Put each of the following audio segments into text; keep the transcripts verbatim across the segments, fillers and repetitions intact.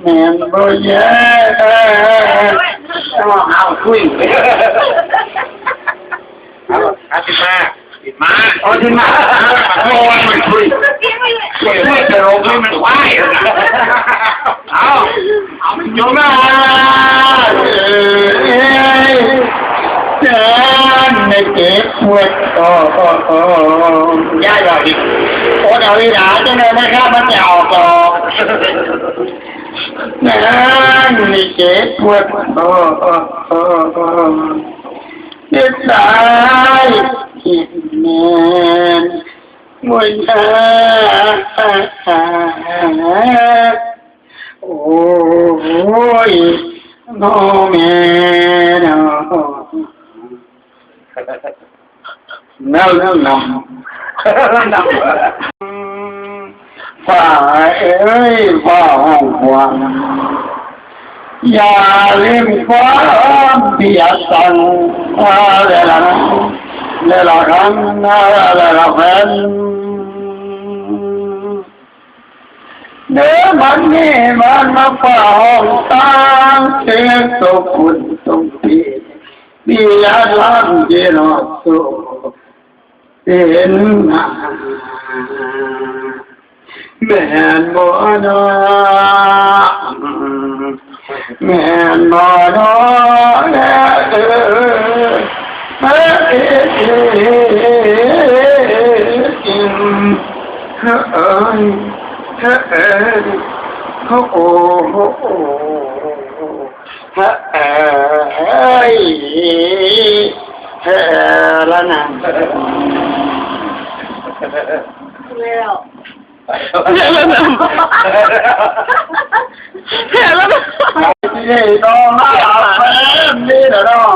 แม่นบ่แย่ เอา เอาคุย เอา เอาสิมา มา เอาสิมา โอ้ย มันคุย คุย คุย แต่เราคุยมันควาย เอา เอามันอยู่มา เอ้ย ฉันไม่เจ็บปวด โอ้ โอ้ โอ้ ย่าอย่าดิ โอ้ เดี๋ยวอีหลาจังเลยนะครับ มันจะออกดอก นางนี่เจ็บปวด โอ้ โอ้ โอ้ โอ้ เจ็บสายเจ็บแน่นมวยนา โอ้ย น้อแม่น้อ แนวแนวนำ ฝ่าเอ้ย ฝ่าห้องขวาง อย่าลืมความเพียรตั้ง เวลานั้น เวลาครั้ง เวลาแฟน เดินบัดนี้มันมาฝ่าห้องต่าง เชิญตัวคุณตรงที่ เบียร์ทำเจนอสุเป็นหาแม่นบ่นอ แม่นบ่นอ เออ เออ เออ เออ เออ เออ เออ โอ้โห เฮ้ย เฮ้ย ละนะ แล้ว เฮ้ย ละนะ เฮ้ย ละนะ เฮ้ย ต้องมาเอาแฟนนี่แหละเนาะ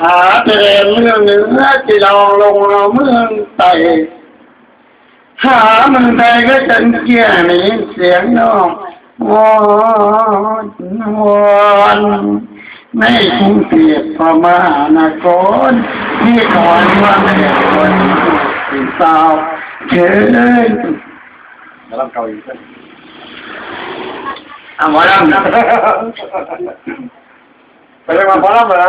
หาแต่เมืองเหนือที่ลองลงมาเมืองใต้ หาเมืองไทยก็จนเกลี้ยงได้ยินเสียงน้องวอนวอนในกรุงเทพพม่านคร ที่ขอนว่าแม่คนสาวเชิญ หมอลำเกาหลี อ่ะ หมอลำ ไปเรียกมาหมอลำเหรอ